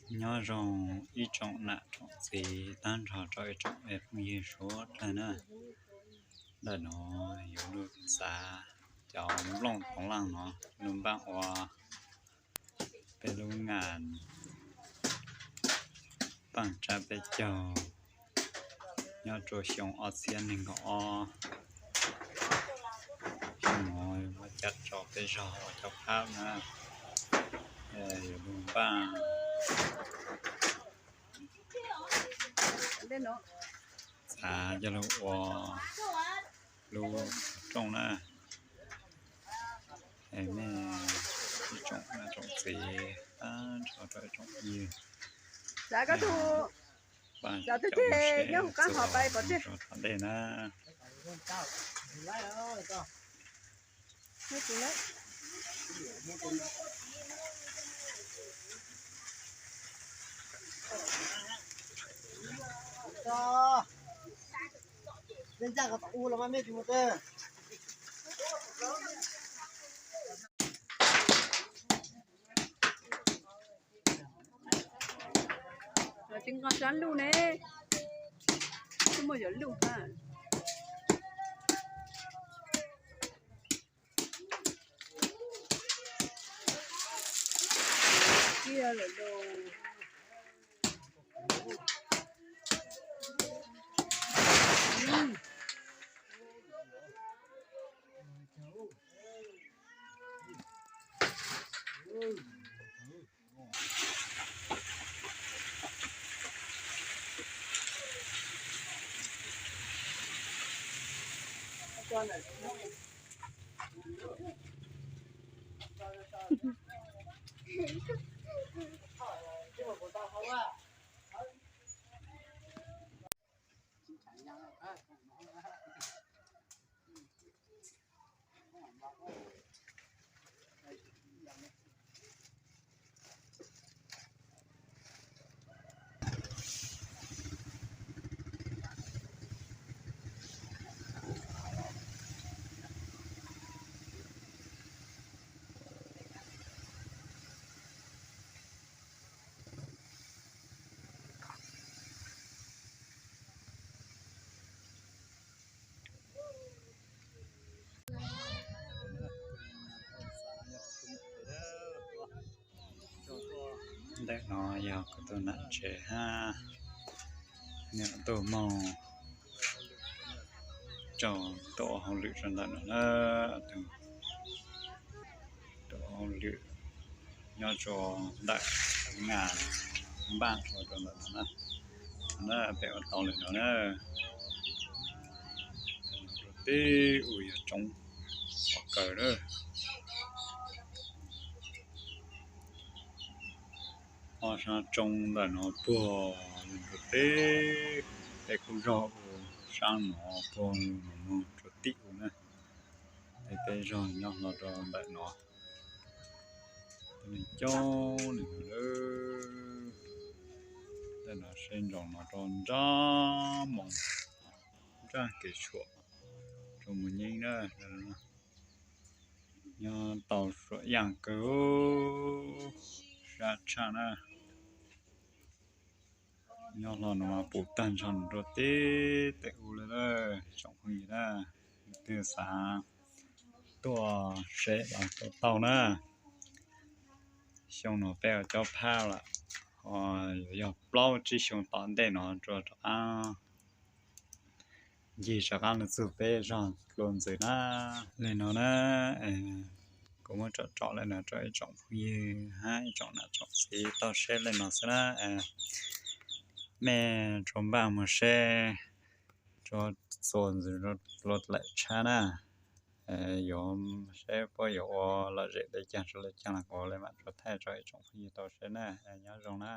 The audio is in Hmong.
Nyob zoo ib tsoom nam tsoom txiv tag nrho rau ib tsoom me phooj ywg suav dlawg na. Ntawm no yuav lug txav cov nplooj toov laaj no lug npaaj ua peb lub nas paaj tsab peb caug nyob rua xyoo ob txhiab nees nkaum ob. Xyoo no muab cab tso peb zog ua cov phab na, yuav lug npaaj txav coj lug ua lub rooj na. Es mej ib tsoom nam tsoom txiv tag nrho rau ib tsoom phooj ywg, txav tug ceg nyob huv qaab hov pais pov tseg tom ntej na. Tsis nqa sab luj ne, tsis muaj yuav luj na. Kiag lawm lauj. Ntawm no yog kuv tug nam tsev hab, nws tug moog tsaug tuaj ua hauj lwm rau ntawm no na. Tug tuaj ua hauj lwm nyob rua ntawm nas npaaj ua rau ntawm no na. Na peb ua tau lawm no na. Rua teb u yog tsoob pov kawg na. Ob sab tsoob ntawm no puag rua teb, tej kub zog u sab no puag no moog rua tim u na. Tej peb zog nyob hlo rau ntawm no. Coob leej coob leej lawm. Ntawm no seb ntsoov no rau nraag moos, nraag kev tshuam rua Moos Nyeeb na. Nyob tau suam yaaj kawg, sab tshaj na. Nyob hlo no mas puv tag nrho rua teb tes u le na, tsoom phooj ywg na. Leej twg xav tuaj seb los tuaj tau na. Xyoo no peb ua cob phab lawm, ho yuav yog plaub tsib xyoo tom ntej no rua rov qab ncig rov qab lug txug peb zog dlua ntxiv na. Le no na, kuv muab tsom tsom le no rau ib tsoom phooj ywg hab ib tsoom nam tsoom txiv tau saib le no xwb na. Mej rua npaaj moog saib rua txuas ntxiv dlua dlaim tshab na. Yuav saib puab yuav ua lom zem le caag rua le caag los kuv le maam rua thaij rau ib tsoom phooj ywg tau saib na. Nyob zoo na.